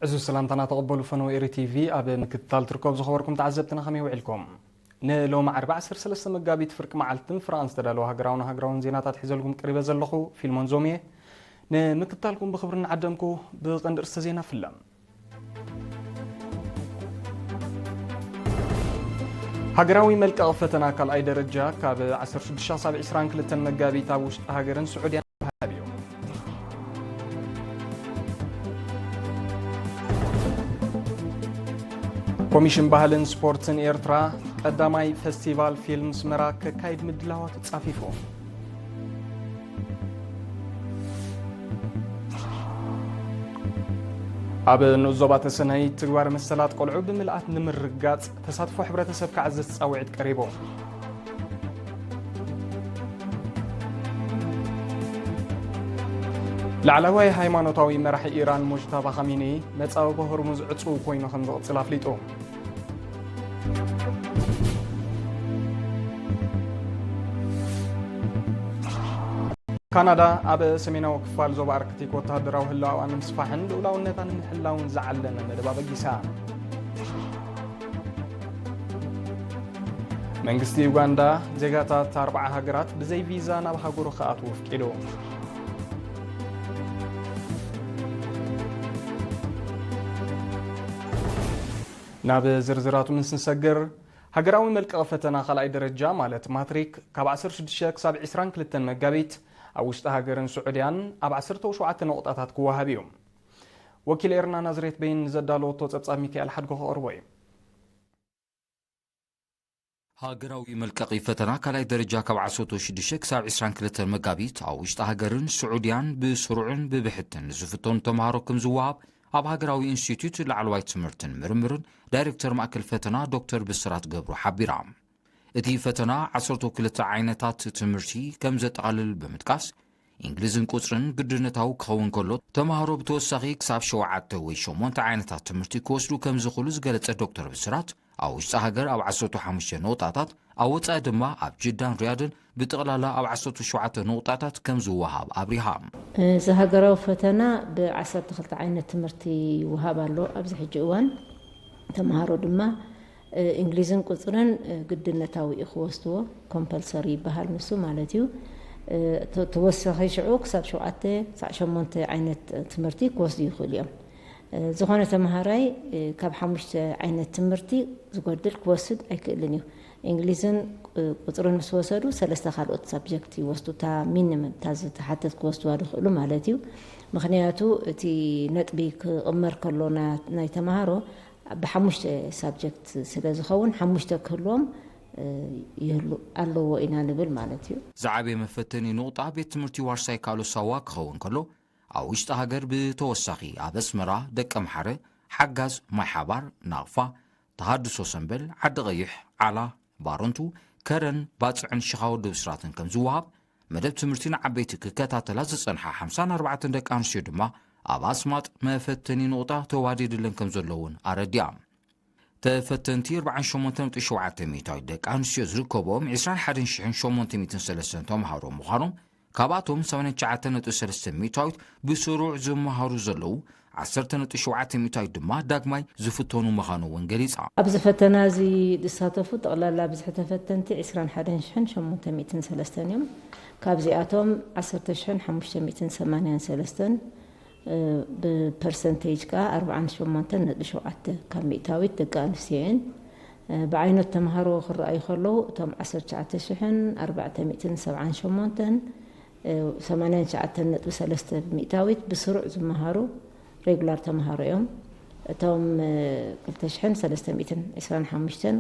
እዚ ሰላምታና ተቐበሉ። ፈነወ ኤሪ ቲቪ ኣብ ምክትታል ትርከቡ ዝኸበርኩም ተዓዘብትና ከመይ ውዒልኩም? ንሎሚ ዓርቢ ዓሰርተ ሰለስተ መጋቢት ፍርቂ መዓልቲ ፍራንስ ዝተዳለወ ሃገራውን ሃገራውን ዜናታት ሒዘልኩም ቀሪበ ዘለኹ ፊልሞን ዞምየ። ንምክትታልኩም ብኽብሪ እናዓደምኩ ብቐንዲ ርእስተ ዜና ፍለም። ሃገራዊ መልቀቕ ፈተና ካልኣይ ደረጃ ካብ ዓሰርተ ሽዱሽተ ክሳብ ዕስራን ክልተን መጋቢት ኣብ ውሽጢ ሃገርን ስዑድያን ተዋሃብ እዩ። ኮሚሽን ባህልን ስፖርትን ኤርትራ ቀዳማይ ፈስቲቫል ፊልም ኣስመራ ከካይድ ምድላዋት ጻፊፉ። ኣብ ንኡስ ዞባ ተሰነይ ትግባር መሰላት ቆልዑ ብምልኣት ንምርጋጽ ተሳትፎ ሕብረተሰብ ክዓዝዝ ጻውዒት ቀሪቡ። ላዕለዋይ ሃይማኖታዊ መራሒ ኢራን ሙጅታባ ኻሚኒ መጻብቦ ሆርሙዝ ዕጹው ኮይኑ ከም ዝቕጽል ኣፍሊጡ። ካናዳ ኣብ ሰሜናዊ ክፋል ዞባ ኣርክቲክ ወተሃደራዊ ህላወኣ ንምስፋሕን ልኡላውነታ ንምሕላውን ዝዓለመ መደብ ኣበጊሳ። መንግስቲ ዩጋንዳ ዜጋታት ኣርብዓ ሃገራት ብዘይ ቪዛ ናብ ሃገሩ ክኣትዉ ኣፍቂዱ። ናብ ዝርዝራቱ ምስ ንሰግር፣ ሃገራዊ መልቀቒ ፈተና ካልኣይ ደረጃ ማለት ማትሪክ ካብ ዓሰርተ ሽዱሽተ ክሳብ ዕስራን ክልተን መጋቢት ኣብ ውሽጢ ሃገርን ስዑድያን ኣብ ዓሰርተ ሸውዓተ ነቑጣታት ክወሃብ እዩ። ወኪል ኤርና ናዝሬት በይን ዘዳለወቶ ጸብጻብ ሚካኤል ሓድጎ ክቕርቦ እዩ። ሃገራዊ መልቀቒ ፈተና ካልኣይ ደረጃ ካብ ዓሰርተ ሽዱሽተ ክሳብ ዕስራን ክልተን መጋቢት ኣብ ውሽጢ ሃገርን ስዑድያን ብስሩዕን ብብሕትን ንዝፍተኑ ተምሃሮ ከም ዝወሃብ ኣብ ሃገራዊ ኢንስቲትዩት ላዕለዋይ ትምህርትን ምርምርን ዳይሬክተር ማእከል ፈተና ዶክተር ብስራት ገብሩ ሓቢራ። እቲ ፈተና ዓሰርተ ክልተ ዓይነታት ትምህርቲ ከም ዘጠቓልል ብምጥቃስ፣ እንግሊዝን ቁጽርን ግድነታዊ ክኸውን ከሎ፣ ተምሃሮ ብተወሳኺ ክሳብ ሸውዓተ ወይ ሸሞንተ ዓይነታት ትምህርቲ ክወስዱ ከም ዝኽእሉ ዝገለጸ ዶክተር ብስራት፣ ኣብ ውሽጢ ሃገር ኣብ ዓሰርተ ሓሙሽተ ነቑጣታት፣ ኣብ ወጻኢ ድማ ኣብ ጅዳን ሪያድን ብጠቕላላ ኣብ ዓሰርተ ሸውዓተ ነቑጣታት ከም ዝወሃብ ኣብሪሃ። እዚ ሃገራዊ ፈተና ብ ዓሰርተ ክልተ ዓይነት ትምህርቲ ይወሃብ ኣሎ ኣብዚ ሕጂ እዋን። ተምሃሮ ድማ፣ እ፣ እንግሊዝን ቁጽርን፣ እ፣ ግድነታዊ እዩ ክወስድዎ፣ ኮምፐልሰሪ ይበሃል ንሱ ማለት እዩ። እ፣ ተ-፣ ተወሳኺ ሽዑ ክሳብ ሸውዓተ ክሳብ ሸሞንተ ዓይነት ትምህርቲ ክወስዱ ይኽእሉ እዮም። እ፣ ዝኾነ ተምሃራይ፣ እ፣ ካብ ሓሙሽተ ዓይነት ትምህርቲ ዝጎድል ክወስድ ኣይክእልን እዩ። እንግሊዝን፣ እ፣ ቁጽርን ምስ ወሰዱ ሰለስተ ካልኦት ሳብጀክት ይወስዱ፣ እታ ሚኒመም፣ እታ ዝተሓተት ክወስድዋ ዝኽእሉ ማለት እዩ። ምኽንያቱ እቲ ነጥቢ ክቕመር ከሎ ና-፣ ናይ ተምሃሮ ብሓሙሽተ ሳብጀክት ስለ ዝኸውን፣ ሓሙሽተ ክህልዎም፣ እ፣ ይህሉ ኣለዎ ኢና ንብል ማለት እዩ። ዝዓበየ መፈተኒ ንቑጣ ቤት ትምህርቲ ዋርሳይ ካሎ ሳዋ ክኸውን ከሎ፣ ኣብ ውሽጢ ሃገር ብተወሳኺ ኣብ ኣስመራ፣ ደቀምሓረ፣ ሓጋዝ፣ ማይ ሓባር፣ ናቕፋ፣ ተሃድሶ ሰምበል፣ ዓዲ ቀይሕ፣ ዓላ፣ ባረንቱ፣ ከረን፣ ባጽዕን ሽኻ ወዲ ብስራትን ከም ዝወሃብ፣ መደብ ትምህርቲ ንዓበይቲ ክከታተላ ዝጸንሓ ሓምሳን ኣርባዕተን ደቂ ኣንስትዮ ድማ ኣብ ኣስማጥ መፈተኒ ንቑጣ ተዋዲድለን ከም ዘሎ እውን ኣረዲኣ። ተፈተንቲ ኣርባዓን ሸሞንተን ነጥቢ ሸውዓተ ሚእታዊት ደቂ ኣንስትዮ ዝርከብኦም ዕስራን ሓደን ሽሕን ሸሞንተ ሚእትን ሰለስተን ተምሃሮ ምዃኖም፣ ካብኣቶም ሰማንያን ትሽዓተን ነጥቢ ሰለስተ ሚእታዊት ብስሩዕ ዝመሃሩ ዘለዉ፣ ዓሰርተ ነጥቢ ሸውዓተ ሚእታዊት ድማ ዳግማይ ዝፍተኑ ምዃኑ እውን ገሊጻ። ኣብዚ ፈተና እዚ ዝሳተፉ ጠቕላላ ብዝሒ ተፈተንቲ ዕስራን ሓደን ሽሕን ሸሞንተ ሚእትን ሰለስተን እዮም። ካብዚኣቶም ዓሰርተ ሽሕን ሓሙሽተ ሚእትን ሰማንያን ሰለስተን፣ እ፣ ብፐርሰንቴጅ ከኣ ኣርባዓን ሸሞንተን ነጥቢ ሸውዓተ ካብ ሚእታዊት ደቂ ኣንስትዮ እየን። እ፣ ብዓይነት ተምሃሮ ክረኣዩ ከለዉ፣ እቶም ዓሰርተ ትሽዓተ ሽሕን ኣርባዕተ ሚእትን ሰብዓን ሸሞንተን፣ እ፣ ሰማንያን ትሽዓተን ነጥቢ ሰለስተ ሚእታዊት ብስሩዕ ዝመሃሩ ሬጉላር ተምሃሮ እዮም። እቶም፣ እ፣ ክልተ ሽሕን ሰለስተ ሚእትን ዕስራን ሓሙሽተን፣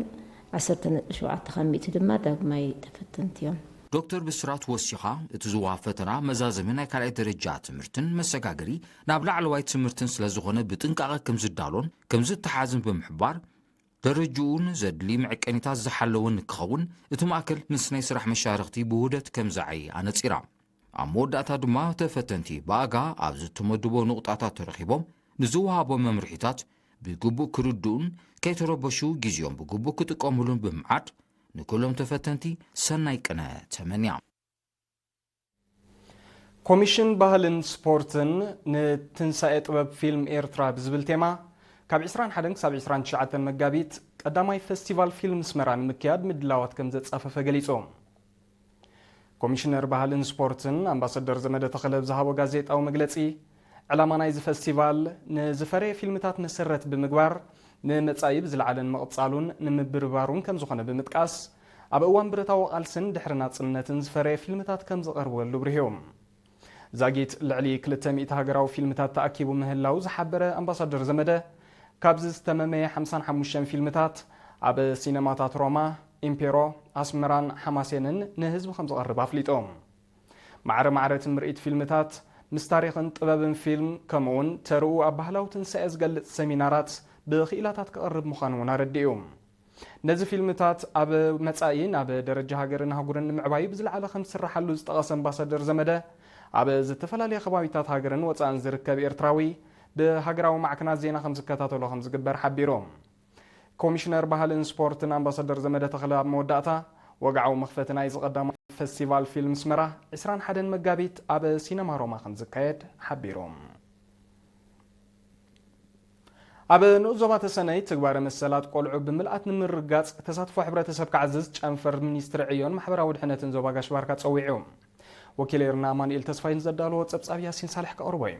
ዓሰርተ ነጥቢ ሸውዓተ ካብ ሚእቲ ድማ ዳግማይ ተፈተንቲ እዮም። ዶክተር ብስራት ወሲኻ፣ እቲ ዝወሃብ ፈተና መዛዘሚ ናይ ካልኣይ ደረጃ ትምህርትን መሰጋገሪ ናብ ላዕለዋይ ትምህርትን ስለ ዝኾነ ብጥንቃቐ ከም ዝዳሎን ከም ዝተሓዝን ብምሕባር፣ ደረጅኡን ዘድሊ መዐቀኒታት ዝሓለወን ክኸውን እቲ ማእከል ምስ ናይ ስራሕ መሻርኽቲ ብውህደት ከም ዝዓዪ ኣነጺራ። ኣብ መወዳእታ ድማ ተፈተንቲ ብኣጋ ኣብ ዝተመድቦ ንቑጣታት ተረኺቦም ንዝወሃቦም መምርሒታት ብግቡእ ክርድኡን ከይተረበሹ ግዜኦም ብግቡእ ክጥቀሙሉን ብምምዓድ ንኩሎም ተፈተንቲ ሰናይ ቅነ ተመንያ። ኮሚሽን ባህልን ስፖርትን ንትንሳኤ ጥበብ ፊልም ኤርትራ ብዝብል ቴማ ካብ ዕስራን ሓደን ክሳብ ዕስራን ትሽዓተን መጋቢት ቀዳማይ ፈስቲቫል ፊልም ኣስመራ ንምክያድ ምድላዋት ከም ዘጻፈፈ ገሊጹ። ኮሚሽነር ባህልን ስፖርትን ኣምባሳደር ዘመደ ተኸለ ብዝሃቦ ጋዜጣዊ መግለጺ፣ ዕላማ ናይዚ ፈስቲቫል ንዝፈረየ ፊልምታት መሰረት ብምግባር ንመጻኢ ብዝለዓለን ምቕጻሉን ንምብርባሩን ከም ዝኾነ ብምጥቃስ፣ ኣብ እዋን ብረታዊ ቃልስን ድሕሪ ናጽነትን ዝፈረየ ፊልምታት ከም ዝቐርበሉ ብርህዮም። ዛጊት ልዕሊ ክልተ ሚእቲ ሃገራዊ ፊልምታት ተኣኪቡ ምህላው ዝሓበረ ኣምባሳደር ዘመደ፣ ካብዚ ዝተመመየ ሓምሳን ሓሙሽተን ፊልምታት ኣብ ሲነማታት ሮማ፣ ኢምፔሮ፣ ኣስመራን ሓማሴንን ንህዝቢ ከም ዝቐርብ ኣፍሊጡ። ማዕረ ማዕረ እቲ ምርኢት ፊልምታት ምስ ታሪኽን ጥበብን ፊልም፣ ከምኡውን ተርኡ ኣብ ባህላዊ ትንሳኤ ዝገልጽ ሰሚናራት ብኽኢላታት ክቐርብ ምዃኑ እውን ኣረዲኡ። ነዚ ፊልምታት ኣብ መጻኢ ናብ ደረጃ ሃገርን ኣህጉርን ንምዕባዩ ብዝለዓለ ከም ዝስራሓሉ ዝጠቐሰ ኣምባሳደር ዘመደ፣ ኣብ ዝተፈላለየ ከባቢታት ሃገርን ወጻእን ዝርከብ ኤርትራዊ ብሃገራዊ ማዕከናት ዜና ከም ዝከታተሎ ከም ዝግበር ሓቢሩ። ኮሚሽነር ባህልን ስፖርትን ኣምባሳደር ዘመደ ተኽለ ኣብ መወዳእታ፣ ወግዓዊ መኽፈቲ ናይዚ ቀዳማይ ፈስቲቫል ፊልም ኣስመራ ዕስራን ሓደን መጋቢት ኣብ ሲነማ ሮማ ከም ዝካየድ ሓቢሩ። ኣብ ንኡስ ዞባ ተሰነይ ትግባረ መሰላት ቆልዑ ብምልኣት ንምርጋጽ ተሳትፎ ሕብረተሰብ ክዓዝዝ ጨንፈር ሚኒስትሪ ዕዮን ማሕበራዊ ድሕነትን ዞባ ጋሽ ባርካ ጸዊዑ። ወኪል ኤርና ኣማኑኤል ተስፋይን ዘዳለዎ ጸብጻብ ያሲን ሳልሕ ከቕርቦ እዩ።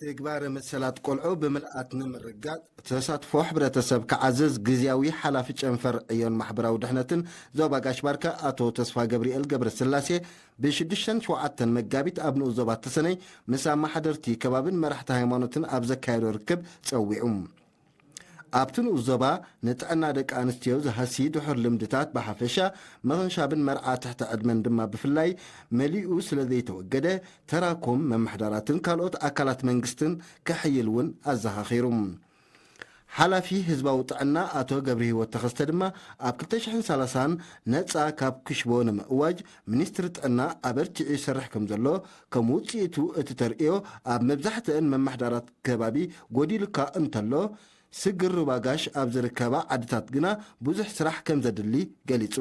ትግባረ መሰላት ቆልዑ ብምልኣት ንምርጋጽ ተሳትፎ ሕብረተሰብ ክዓዝዝ ግዝያዊ ሓላፊ ጨንፈር ዕዮን ማሕበራዊ ድሕነትን ዞባ ጋሽ ባርካ ኣቶ ተስፋ ገብርኤል ገብረስላሴ ብሽዱሽተን ሸውዓተን መጋቢት ኣብ ንኡስ ዞባ ተሰነይ ምስ ኣመሓደርቲ ከባብን መራሕቲ ሃይማኖትን ኣብ ዘካየዶ ርክብ ጸዊዑ። ኣብቲ ንኡስ ዞባ ንጥዕና ደቂ ኣንስትዮ ዝሃሲ ድሑር ልምድታት ብሓፈሻ፣ ምኽንሻብን መርዓ ትሕቲ ዕድመን ድማ ብፍላይ መሊኡ ስለ ዘይተወገደ፣ ተራኮም መምሕዳራትን ካልኦት ኣካላት መንግስትን ክሕይል እውን ኣዘኻኺሩ። ሓላፊ ህዝባዊ ጥዕና ኣቶ ገብረህይወት ተኸስተ ድማ፣ ኣብ ክልተ ሽሕን ሰላሳን ነጻ ካብ ክሽቦ ንምእዋጅ ሚኒስትሪ ጥዕና ኣበርቲዑ ይሰርሕ ከም ዘሎ፣ ከም ውጽኢቱ እቲ ተርእዮ ኣብ መብዛሕትአን መማሕዳራት ከባቢ ጎዲሉካ እንተሎ፣ ስግር ሩባ ጋሽ ኣብ ዝርከባ ዓድታት ግና ብዙሕ ስራሕ ከም ዘድሊ ገሊጹ።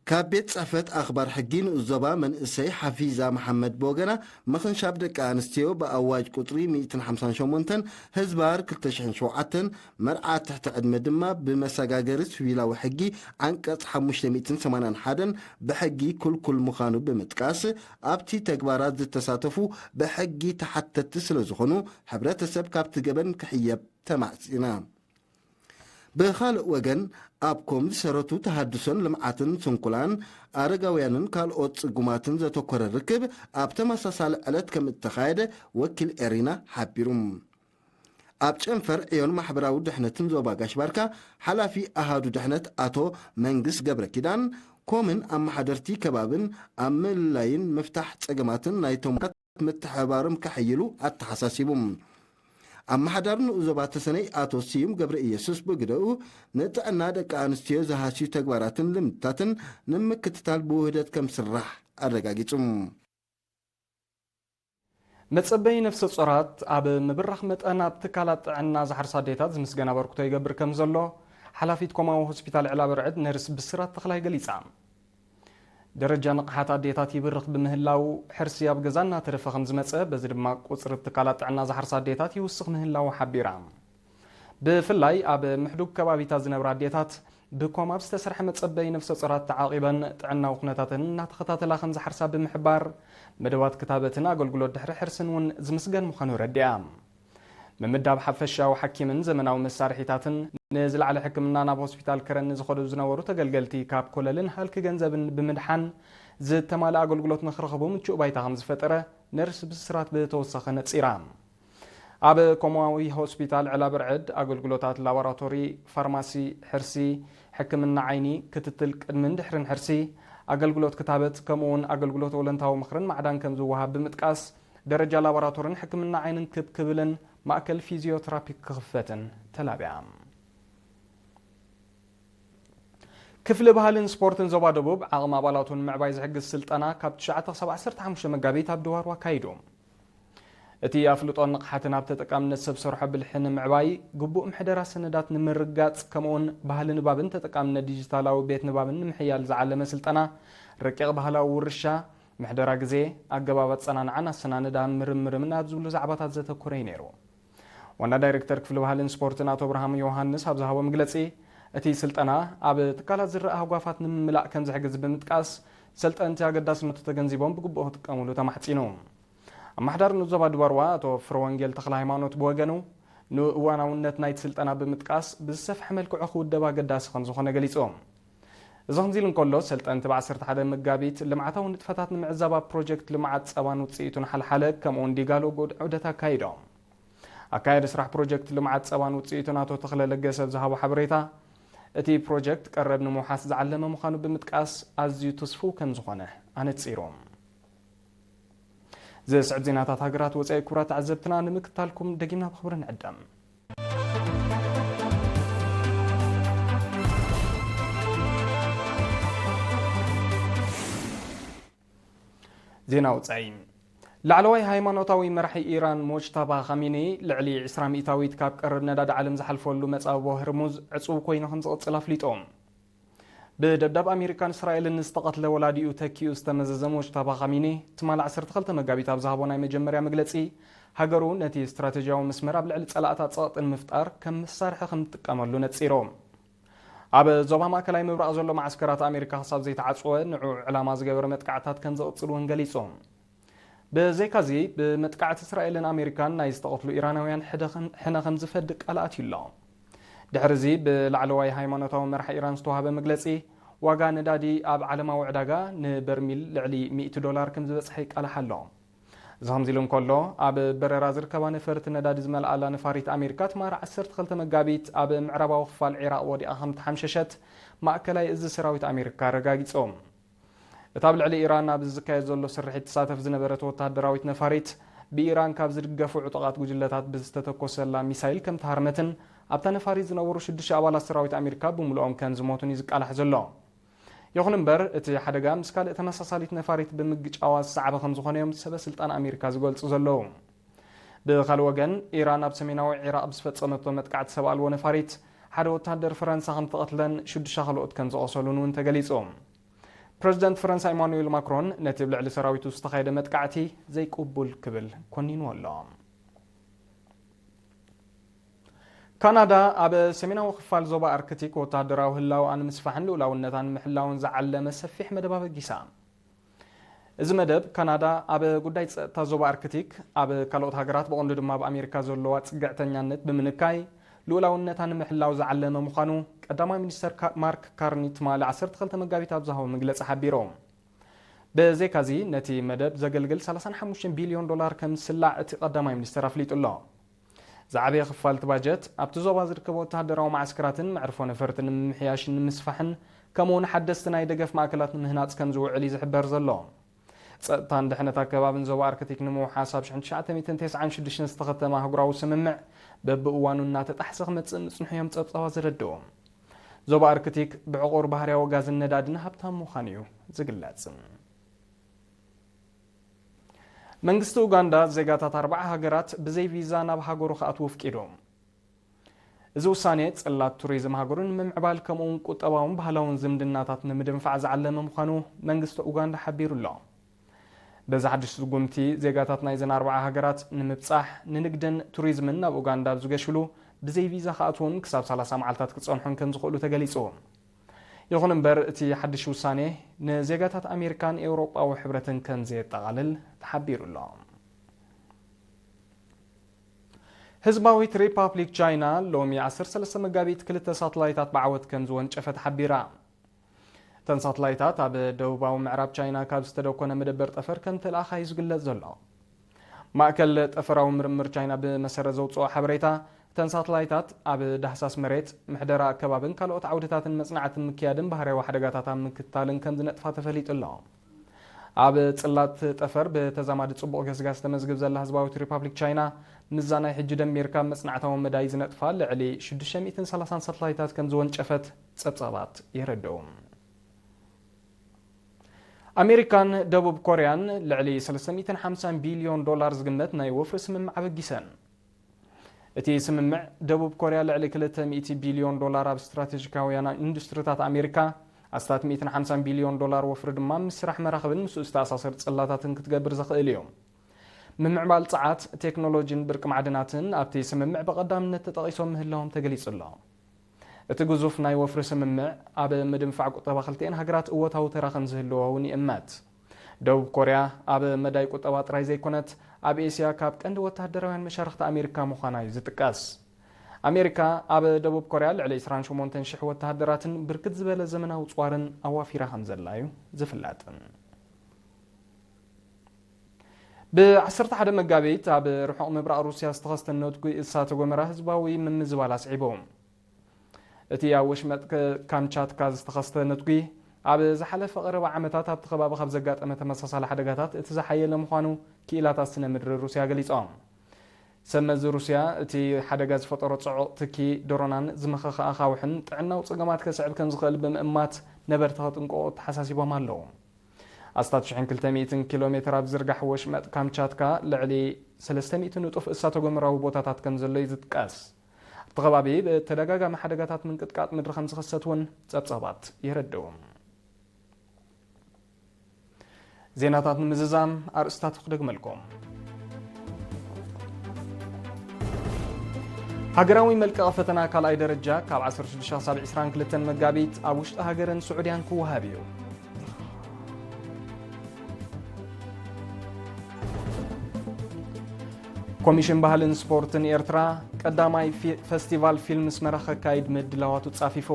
ካብ ቤት ጽሕፈት ኣኽባር ሕጊ ንኡስ ዞባ መንእሰይ ሓፊዛ መሓመድ ብወገና፣ ምኽንሻብ ደቂ ኣንስትዮ ብኣዋጅ ቁጽሪ ሚእትን ሓምሳን ሸሞንተን ህዝባር ክልተ ሽሕን ሸውዓተን፣ መርዓ ትሕቲ ዕድመ ድማ ብመሰጋገሪ ስቪላዊ ሕጊ ዓንቀጽ ሓሙሽተ ሚእትን ሰማንያን ሓደን ብሕጊ ክልኩል ምዃኑ ብምጥቃስ፣ ኣብቲ ተግባራት ዝተሳተፉ ብሕጊ ተሓተትቲ ስለ ዝኾኑ ሕብረተሰብ ካብቲ ገበን ክሕየብ ተማሕጺና። ብኻልእ ወገን፣ ኣብ ኮም ዝሰረቱ ተሃድሶን ልምዓትን ስንኩላን ኣረጋውያንን ካልኦት ጽጉማትን ዘተኮረ ርክብ ኣብ ተመሳሳሊ ዕለት ከም እተኻየደ ወኪል ኤሪና ሓቢሩ። ኣብ ጨንፈር ዕዮን ማሕበራዊ ድሕነትን ዞባ ጋሽ ባርካ ሓላፊ ኣሃዱ ድሕነት ኣቶ መንግስ ገብረ ኪዳን፣ ኮምን ኣመሓደርቲ ከባብን ኣብ ምልላይን ምፍታሕ ጸገማትን ናይቶም ምትሕብባሮም ከሐይሉ ኣተሓሳሲቡ። ኣመሓዳሪ ንኡስ ዞባ ተሰነይ ኣቶ ስዩም ገብረ ኢየሱስ ብግደኡ፣ ንጥዕና ደቂ ኣንስትዮ ዝሃስዩ ተግባራትን ልምድታትን ንምክትታል ብውህደት ከም ዝስራሕ ኣረጋጊጹ። መጸበዪ ነፍሰ ጾራት ኣብ ምብራኽ መጠን ኣብ ትካላት ጥዕና ዝሓርሳ ኣዴታት ዝምስገን ኣበርክቶ ይገብር ከም ዘሎ ሓላፊት ኮማዊ ሆስፒታል ዕላበርዕድ ነርስ ብስራት ተኽላይ ገሊጻ። ደረጃ ንቕሓት ኣዴታት ይብርኽ ብምህላው፣ ሕርሲ ኣብ ገዛ እናተረፈ ከም ዝመጸ፣ በዚ ድማ ቁጽሪ ትካላት ጥዕና ዝሓርሳ ኣዴታት ይውስኽ ምህላው ሓቢራ። ብፍላይ ኣብ ምሕዱግ ከባቢታት ዝነብራ ኣዴታት፣ ብኮማብ ዝተሰርሐ መጸበዪ ነፍሰ ጾራት ተዓቒበን ጥዕናዊ ኩነታተን እናተኸታተላ ከም ዝሓርሳ ብምሕባር፣ መደባት ክታበትን ኣገልግሎት ድሕሪ ሕርስን እውን ዝምስገን ምዃኑ ረዲኣ። ምምዳብ ሓፈሻዊ ሓኪምን ዘመናዊ መሳርሒታትን ንዝለዓለ ሕክምና ናብ ሆስፒታል ከረን ንዝኸዱ ዝነበሩ ተገልገልቲ ካብ ኮለልን ሃልኪ ገንዘብን ብምድሓን ዝተማልአ ኣገልግሎት ንኽረኽቡ ምቹእ ባይታ ከም ዝፈጠረ ነርስ ብስራት ብተወሳኺ ነጺራ። ኣብ ኮማዊ ሆስፒታል ዕላብርዕድ ኣገልግሎታት ላቦራቶሪ፣ ፋርማሲ፣ ሕርሲ፣ ሕክምና ዓይኒ፣ ክትትል ቅድምን ድሕርን ሕርሲ፣ ኣገልግሎት ክታበት፣ ከምኡውን ኣገልግሎት ወለንታዊ ምኽርን ማዕዳን ከም ዝወሃብ ብምጥቃስ፣ ደረጃ ላቦራቶርን ሕክምና ዓይንን ክብ ክብልን ማእከል ፊዚዮትራፒ ክኽፈትን ተላብያ። ክፍሊ ባህልን ስፖርትን ዞባ ደቡብ ዓቕሚ ኣባላቱ ንምዕባይ ዝሕግዝ ስልጠና ካብ ትሽዓተ ክሳብ ዓሰርተ ሓሙሽተ መጋቢት ኣብ ድዋሩ ኣካይዱ። እቲ ኣፍልጦን ንቕሓትን ኣብ ተጠቃምነት ሰብ ሰርሖ ብልሒ ንምዕባይ፣ ግቡእ ምሕደራ ሰነዳት ንምርጋጽ፣ ከምኡውን ባህሊ ንባብን ተጠቃምነት ዲጂታላዊ ቤት ንባብን ንምሕያል ዝዓለመ ስልጠና፣ ረቂቕ ባህላዊ ውርሻ፣ ምሕደራ ግዜ፣ ኣገባብ ኣጸናንዓን ኣሰናንዳ ምርምርን ኣብ ዝብሉ ዛዕባታት ዘተኮረ እዩ ነይሩ። ዋና ዳይሬክተር ክፍሊ ባህልን ስፖርትን ኣቶ ኣብርሃም ዮሃንስ ኣብ ዝሃቦ መግለጺ፣ እቲ ስልጠና ኣብ ትካላት ዝረኣ ሃጓፋት ንምምላእ ከም ዝሕግዝ ብምጥቃስ፣ ሰልጠንቲ ኣገዳስነቱ ተገንዚቦም ብግቡእ ክጥቀሙሉ ተማሕጺኑ። ኣመሓዳሪ ንዞባ ዱባርዋ ኣቶ ፍረወንጌል ተኽለ ሃይማኖት ብወገኑ፣ ንእዋናውነት ናይቲ ስልጠና ብምጥቃስ፣ ብዝሰፍሐ መልክዑ ክውደብ ኣገዳሲ ከም ዝኾነ ገሊጹ። እዚ ከምዚ ኢሉ እንከሎ፣ ሰልጠንቲ ብ ዓሰርተ ሓደ መጋቢት ልምዓታዊ ንጥፈታት ንምዕዛብ ኣብ ፕሮጀክት ልምዓት ጸባን ውጽኢቱን ሓልሓለ፣ ከምኡውን ዲጋሎ ጎድ ዑደት ኣካይዶም። ኣካያዲ ስራሕ ፕሮጀክት ልምዓት ጸባን ውጽኢቱን ኣቶ ተኽለ ለገሰ ኣብ ዝሃቦ ሓበሬታ፣ እቲ ፕሮጀክት ቀረብ ንምውሓስ ዝዓለመ ምዃኑ ብምጥቃስ፣ ኣዝዩ ትስፉው ከም ዝኾነ ኣነጺሩ። ዝስዕብ ዜናታት ሃገራት ወጻኢ፣ ክቡራት ተዓዘብትና፣ ንምክታልኩም ደጊምና ብኽብሪ ንዕደም። ዜና ወጻኢ። ላዕለዋይ ሃይማኖታዊ መራሒ ኢራን ሞጅታባ ኻሚኒ፣ ልዕሊ ዕስራ ሚእታዊት ካብ ቀረብ ነዳዲ ዓለም ዝሓልፈሉ መጻብቦ ህርሙዝ ዕጹው ኮይኑ ከም ዝቕጽል ኣፍሊጡ። ብደብዳብ ኣሜሪካን እስራኤልን ዝተቐትለ ወላዲኡ ተኪኡ ዝተመዘዘ ሞጅታባ ኻሚኒ፣ ትማሊ ዓሰርተ ክልተ መጋቢት ኣብ ዝሃቦ ናይ መጀመርያ መግለጺ፣ ሃገሩ ነቲ ስትራቴጂያዊ መስመር ኣብ ልዕሊ ጸላእታ ጸቕጢ ንምፍጣር ከም መሳርሒ ከም ትጥቀመሉ ነጺሩ። ኣብ ዞባ ማእከላይ ምብራቕ ዘሎ መዓስከራት ኣሜሪካ ክሳብ ዘይተዓጽወ፣ ንዕኡ ዕላማ ዝገበረ መጥቃዕታት ከም ዝቕጽል እውን ገሊጹ። ብዘይካዚ፣ ብመጥቃዕቲ እስራኤልን ኣሜሪካን ናይ ዝተቐትሉ ኢራናውያን ሕደ ከም-፣ ሕነ ከም ዝፈዲ ቃል ኣትዩ ኣሎ። ድሕሪ እዚ፣ ብላዕለዋይ ሃይማኖታዊ መራሒ ኢራን ዝተዋህበ መግለጺ፣ ዋጋ ነዳዲ ኣብ ዓለማዊ ዕዳጋ ንበርሚል ልዕሊ ሚእቲ ዶላር ከም ዝበጽሐ ይቃላሕ ኣሎ። እዚ ከምዚ ኢሉ እንከሎ፣ ኣብ በረራ ዝርከባ ነፈርቲ ነዳዲ ዝመልኣላ ነፋሪት ኣሜሪካ፣ ትማሊ ዓሰርተ ክልተ መጋቢት ኣብ ምዕራባዊ ክፋል ዒራቕ ወዲቓ ከም ተሓምሸሸት ማእከላይ እዚ ሰራዊት ኣሜሪካ ኣረጋጊጹ። እታ ኣብ ልዕሊ ኢራን ኣብ ዝካየድ ዘሎ ስርሒት ትሳተፍ ዝነበረት ወተሃደራዊት ነፋሪት፣ ብኢራን ካብ ዝድገፉ ዕጡቓት ጉጅለታት ብዝተተኮሰላ ሚሳይል ከም ተሃርመትን፣ ኣብታ ነፋሪት ዝነበሩ ሽዱሽተ ኣባላት ሰራዊት ኣሜሪካ ብምልኦም ከም ዝሞቱን እዩ ዝቃላሕ ዘሎ። ይኹን እምበር፣ እቲ ሓደጋ ምስ ካልእ ተመሳሳሊት ነፋሪት ብምግጫዋ ዝሰዓበ ከም ዝኾነ እዮም ሰበ ስልጣን ኣሜሪካ ዝገልጹ ዘለዉ። ብኻልእ ወገን፣ ኢራን ኣብ ሰሜናዊ ዒራቕ ብዝፈጸመቶ መጥቃዕቲ ሰብ ኣልቦ ነፋሪት፣ ሓደ ወተሃደር ፈረንሳ ከም ተቐትለን ሽዱሽተ ካልኦት ከም ዝቖሰሉን እውን ተገሊጹ። ፕረዚደንት ፈረንሳ ኢማኑኤል ማክሮን ነቲ ኣብ ልዕሊ ሰራዊቱ ዝተኻየደ መጥቃዕቲ ዘይቅቡል ክብል ኮኒንዎ ኣሎ። ካናዳ ኣብ ሰሜናዊ ክፋል ዞባ ኣርክቲክ ወተሃደራዊ ህላወኣ ንምስፋሕን ልኡላውነታ ንምሕላውን ዝዓለመ ሰፊሕ መደብ ኣበጊሳ። እዚ መደብ፣ ካናዳ ኣብ ጉዳይ ጸጥታ ዞባ ኣርክቲክ፣ ኣብ ካልኦት ሃገራት፣ ብቐንዱ ድማ ኣብ ኣሜሪካ ዘለዋ ጽግዕተኛነት ብምንካይ፣ ልኡላውነታ ንምሕላው ዝዓለመ ምዃኑ ቀዳማይ ሚኒስተር ካ-፣ ማርክ ካርኒ ትማሊ ዓሰርተ ክልተ መጋቢት ኣብ ዝሃቦ መግለጺ ሓቢሩ። ብዘይካዚ፣ ነቲ መደብ ዘገልግል ሰላሳን ሓሙሽተን ቢልዮን ዶላር ከም ዝስላዕ እቲ ቀዳማይ ሚኒስተር ኣፍሊጡ ኣሎ። ዝዓበየ ክፋል እቲ ባጀት፣ ኣብቲ ዞባ ዝርከቡ ወተሃደራዊ መዓስከራትን መዕርፎ ነፈርትን ንምምሕያሽን ንምስፋሕን፣ ከምኡውን ሓደስቲ ናይ ደገፍ ማእከላት ንምህናጽ ከም ዝውዕል እዩ ዝሕበር ዘሎ። ጸጥታን ድሕነት ኣከባብን ዞባ ኣርክቲክ ንምውሓስ ኣብ ሽሕን ትሽዓተ ሚእትን ተስዓን ሽዱሽተን ዝተኸተመ ኣህጉራዊ ስምምዕ፣ በብእዋኑ እናተጣሕሰ ክመጽእ ምጽንሑ እዮም ጸብጻባት ዘረድኡ። ዞባ ኣርክቲክ ብዕቑር ባህርያዊ ጋዝን ነዳድን ሃብታም ምዃኑ እዩ ዝግለጽ። መንግስቲ ኡጋንዳ፣ ዜጋታት ኣርባዓ ሃገራት ብዘይ ቪዛ ናብ ሃገሩ ክኣትዉ ኣፍቂዱ። እዚ ውሳኔ፣ ጽላት ቱሪዝም ሃገሩ ንምምዕባል፣ ከምኡውን ቁጠባውን ባህላውን ዝምድናታት ንምድንፋዕ ዝዓለመ ምዃኑ መንግስቲ ኡጋንዳ ሓቢሩ ኣሎ። በዚ ሓድሽ ስጉምቲ፣ ዜጋታት ናይዘን ኣርባዓ ሃገራት ንምብጻሕ፣ ንንግድን ቱሪዝምን ናብ ኡጋንዳ ኣብ ዝገሽሉ፣ ብዘይ ቪዛ ክኣትዉን ክሳብ ሰላሳ መዓልታት ክጸንሑን ከም ዝኽእሉ ተገሊጹ። ይኹን እምበር፣ እቲ ሓድሽ ውሳኔ ንዜጋታት ኣሜሪካን ኤውሮጳዊ ሕብረትን ከም ዘየጠቓልል ተሓቢሩ ኣሎ። ህዝባዊት ሪፓብሊክ ቻይና ሎሚ ዓሰርተ ሰለስተ መጋቢት ክልተ ሳተላይታት ብዓወት ከም ዝወንጨፈት ሓቢራ። እተን ሳተላይታት ኣብ ደቡባዊ ምዕራብ ቻይና ካብ ዝተደኮነ መደበር ጠፈር ከም ተለኣኻ እዩ ዝግለጽ ዘሎ። ማእከል ጠፈራዊ ምርምር ቻይና ብመሰረት ዘውጽኦ ሓበሬታ፣ እተን ሳተላይታት ኣብ ዳህሳስ መሬት፣ ምሕደራ ኣከባብን ካልኦት ዓውድታትን መጽናዕቲ ምክያድን ባህርያዊ ሓደጋታት ኣብ ምክታልን ከም ዝነጥፋ ተፈሊጡ ኣሎ። ኣብ ጽላት ጠፈር ብተዛማዲ ጽቡቕ ገስጋስ ተመዝግብ ዘላ ህዝባዊት ሪፓብሊክ ቻይና፣ ምስዛ ናይ ሕጂ ደሚርካ ኣብ መጽናዕታዊ መዳይ ዝነጥፋ ልዕሊ ሽዱሽተ ሚእትን ሰላሳን ሳተላይታት ከም ዝወንጨፈት ጸብጻባት የረድኡ። ኣሜሪካን ደቡብ ኮርያን ልዕሊ ሰለስተ ሚእትን ሓምሳን ቢልዮን ዶላር ዝግመት ናይ ወፍሪ ስምምዕ ኣበጊሰን። እቲ ስምምዕ፣ ደቡብ ኮርያ ልዕሊ ክልተ ሚእቲ ቢልዮን ዶላር ኣብ ስትራቴጂካውያን ኢንዱስትሪታት ኣሜሪካ ኣስታት ሚእትን ሓምሳን ቢልዮን ዶላር ወፍሪ ድማ ምስራሕ መራኽብን ምስኡ ዝተኣሳሰር ጽላታትን ክትገብር ዘኽእል እዩ። ምምዕባል ጸዓት፣ ቴክኖሎጂን ብርቂ ማዕድናትን ኣብቲ ስምምዕ ብቐዳምነት ተጠቒሶም ምህላዎም ተገሊጹ ኣሎ። እቲ ግዙፍ ናይ ወፍሪ ስምምዕ ኣብ ምድንፋዕ ቁጠባ ክልቲኤን ሃገራት እወታዊ ተራ ከም ዝህልዎ እውን ይእመት። ደቡብ ኮርያ ኣብ መዳይ ቁጠባ ጥራይ ዘይኮነት፣ ኣብ ኤስያ ካብ ቀንዲ ወተሃደራውያን መሻርኽቲ ኣሜሪካ ምዃና እዩ ዝጥቀስ። ኣሜሪካ ኣብ ደቡብ ኮርያ ልዕሊ ዕስራን ሸሞንተን ሽሕ ወተሃደራትን ብርክት ዝበለ ዘመናዊ ጸዋርን ኣዋፊራ ከም ዘላ እዩ ዝፍለጥ። ብ ዓሰርተ ሓደ መጋቢት ኣብ ርሑቕ ምብራቕ ሩስያ ዝተኸስተ ነትጒ እሳተ ጎመራ ህዝባዊ ምምዝባል ኣስዒቡ። እቲ ኣብ ወሽመጥ ክ-፣ ካምቻትካ ዝተኸስተ ነትጒ ኣብ ዝሓለፈ ቀረባ ዓመታት ኣብቲ ከባቢ ካብ ዘጋጠመ ተመሳሳሊ ሓደጋታት እቲ ዝሓየለ ምዃኑ ክኢላታት ስነ ምድሪ ሩስያ ገሊጾም። ሰብ መዚ ሩስያ እቲ ሓደጋ ዝፈጠሮ ጽዑቕ ትኪ ዶሮናን ዝመኸኸ ኣኻውሕን ጥዕናዊ ጸገማት ከስዕብ ከም ዝኽእል ብምእማት ነበርቲ ከጥንቅቑ ተሓሳሲቦም ኣለዉ። ኣስታት ሽሕን ክልተ ሚእትን ኪሎ ሜትር ኣብ ዝርጋሕ ወሽመጥ ካምቻትካ ልዕሊ ሰለስተ ሚእቲ ንጡፍ እሳተ ጎመራዊ ቦታታት ከም ዘሎ እዩ ዝጥቀስ። ኣብቲ ከባቢ ብተደጋጋሚ ሓደጋታት ምንቅጥቃጥ ምድሪ ከም ዝኸሰት እውን ጸብጻባት የረድኡ። ዜናታት ንምዝዛም ኣርእስታት ክደግመልኩም። ሃገራዊ መልቀቒ ፈተና ካልኣይ ደረጃ ካብ ዓሰርተ ሽዱሽተ ክሳብ ዕስራን ክልተን መጋቢት ኣብ ውሽጢ ሃገርን ስዑድያን ክወሃብ እዩ። ኮሚሽን ባህልን ስፖርትን ኤርትራ ቀዳማይ ፊ-፣ ፈስቲቫል ፊልም ኣስመራ ከካይድ ምድላዋቱ ጻፊፉ።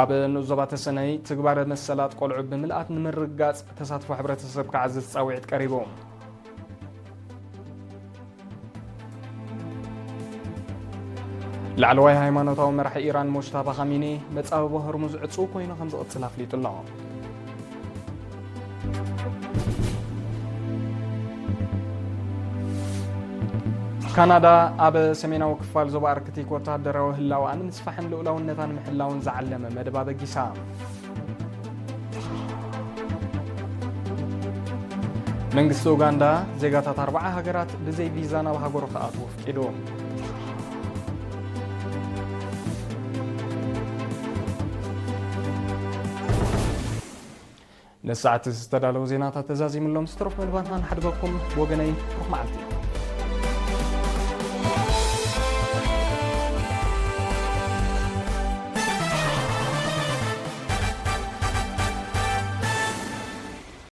ኣብ ንኡስ ዞባ ተሰነይ ትግባረ መሰላት ቆልዑ ብምልኣት ንምርግጋጽ ተሳትፎ ሕብረተሰብ ክዓዝዝ ጻውዒት ቀሪቡ። ላዕለዋይ ሃይማኖታዊ መራሒ ኢራን ሞጅታባ ኻሚኒ መጻብቦ ሆርሙዝ ዕጹው ኮይኑ ከም ዝቕጽል ኣፍሊጡ ኣሎ። ካናዳ ኣብ ሰሜናዊ ክፋል ዞባ ኣርክቲክ ወተሃደራዊ ህላወኣ ንምስፋሕን ልኡላውነታ ንምሕላውን ዝዓለመ መደብ ኣበጊሳ። መንግስቲ ኡጋንዳ ዜጋታት ኣርባዓ ሃገራት ብዘይ ቪዛ ናብ ሃገሩ ክኣትዉ ኣፍቂዱ። ነዚ ሰዓት እዚ ዝተዳለዉ ዜናታት ተዛዚምሎም ዝተረፉ መደባትና ንሓድገኩም። ብወገነይ ሩኽ መዓልቲ።